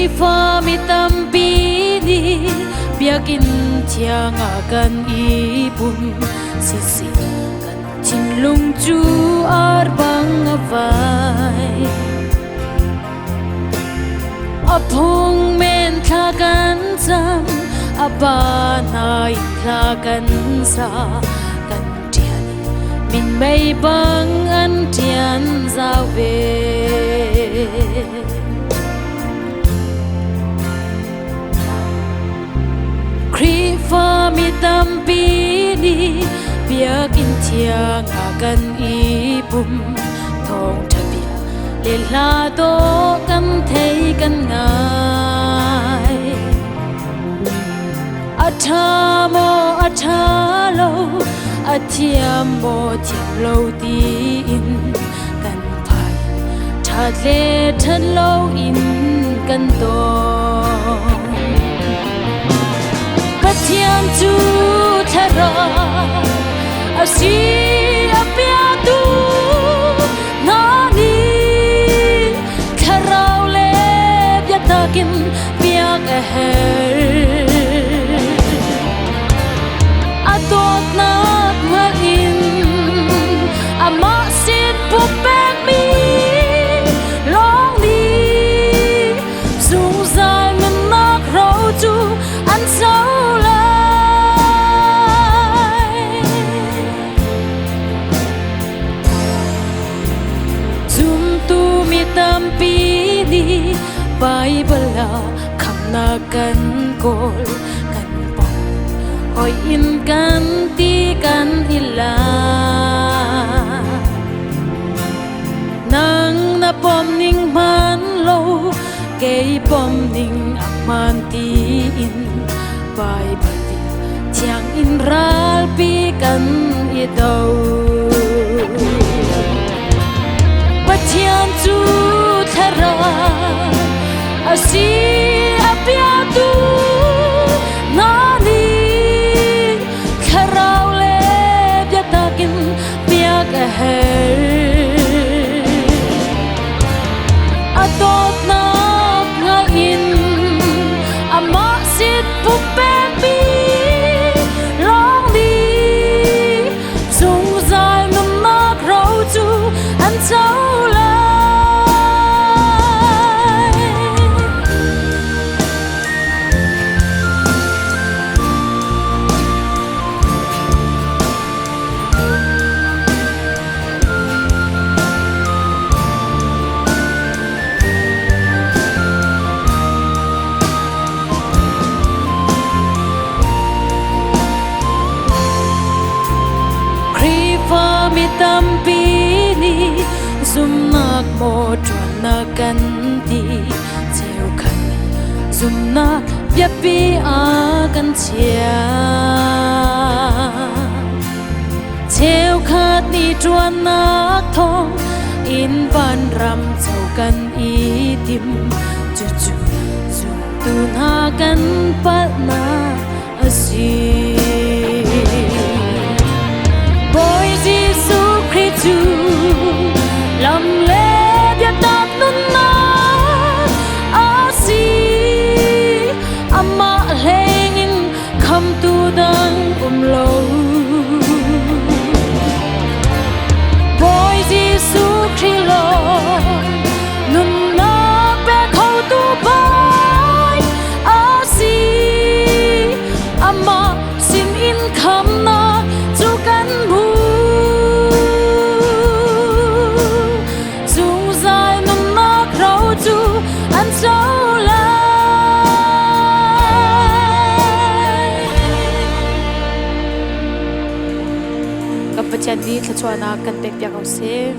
Khrihfa mi tampi nih biakinn thiang ah kan i pum. Siseh kan thinlung cu ar bang a vai. A phung men thla kan cam, a pa hna in thla kan sa. Kan ṭian minmei bang an ṭian zau ve. Khrihfa mi tampi nih biakinn thiang ah kan i pum. Thawngṭha bia le hla dawh kan thei kan ngai. A ṭha maw a ṭha lo, a thiam maw thiam lo tiin kan phai. Ṭhat le ṭhat lo in kan tong. Pathian cu thlarau a si a piatu hna nih thlarau le biatak in biak a herh. A dawtnak hngalh in amah sin pumpekmi lawng nih zungzal nunnak ro cu an co lai. Zumtu mi tampi nih Baibal ah khamnak kan kawl kan pom hoi in kan ti kan i la. Nang na pom ning hman lo kei pom ning a hmaan tiin Baibal bia thiang in ralpi kan i do. Pathian cu thlarau a si a piatu hna nih thlarau le biatak in biak a herh. A dawtnak hngalh in amah sin pumpekmi lawng nih zungzal nunnak ro cu an co lai. Khrihfa mi tampi nih zumhnak maw ṭuannak kan ti cheukhat nih zumhnak biapi ah kan chiah. Cheukhat nih ṭuannak thawng in vanram co kan i tim. Cucu zumtu hna kan palhnak a si. Bawi Jesuh Khrih cu lam le biatak nunnak a si. Amah hlei in khamtu dang um lo. Bawi Jesuh Khrih lawng nunnak pe khotu Bawi a si. Amah sin in khamnak cu kan hmu. Zungzal nunnak ro cu an co lai. Kan Pathian nih thluachuahnak kan pekpiak ko seh.